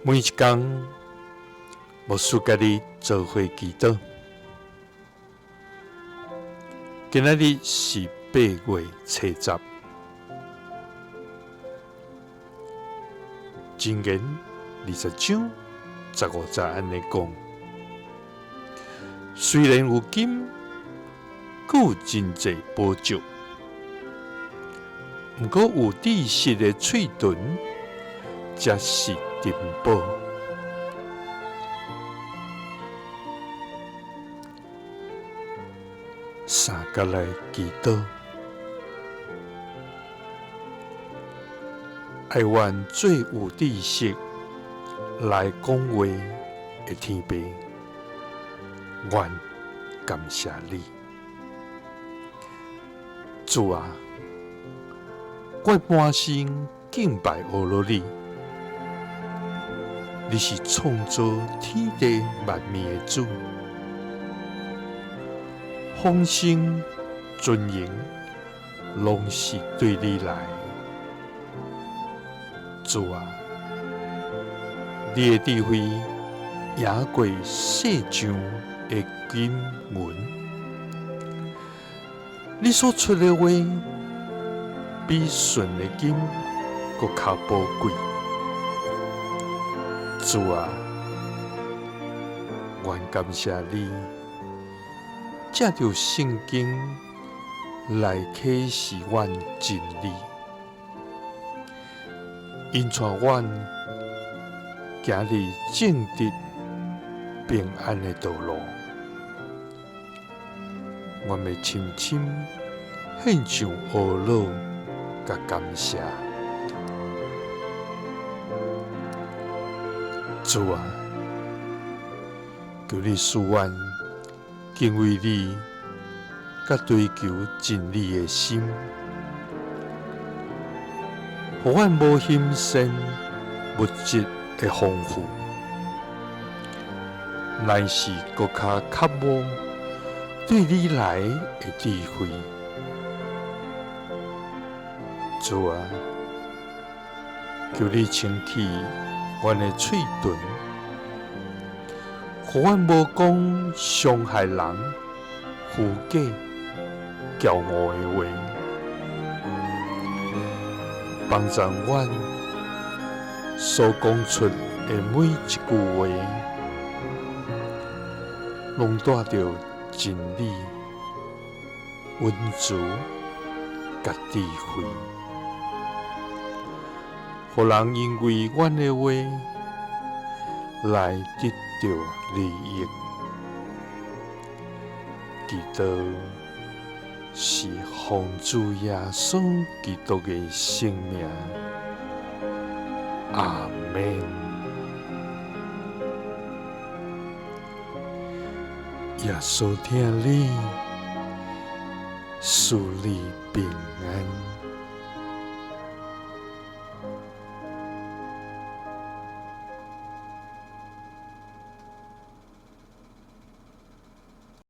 每一工，牧師佮你做伙祈禱。今仔日是8月初10，箴言20章15節按呢講：雖然有金，閣有真濟寶石，毋過有知識的喙唇，才是珍寶。三佮來祈禱，愛阮做有知識來講話的天父，阮感謝你，主啊，我滿心敬拜阿羅你，你是創造天地萬物的主，豐盛尊榮攏是對你來。主啊，你的智慧贏過世上的金銀，你所出的話比純的金閣較寶貴。主啊，阮感謝你，藉著聖經來啟示阮真理，引帶阮行佇正直平安的道路。阮欲深深獻上阿樂佮感謝。主啊，求你賜阮敬畏你佮追求真理的心，予阮無欣羨物質的豐富，乃是閣較渴慕對你來的智慧。主啊，求你清去阮的喙唇，予阮無講傷害人、虛假、驕傲的話，幫助阮所講出的每一句話，攏帶著真理、溫慈佮智慧，予人因為阮的話來得著利益。祈禱是奉主耶穌基督的聖名，阿們。耶穌疼你，賜你平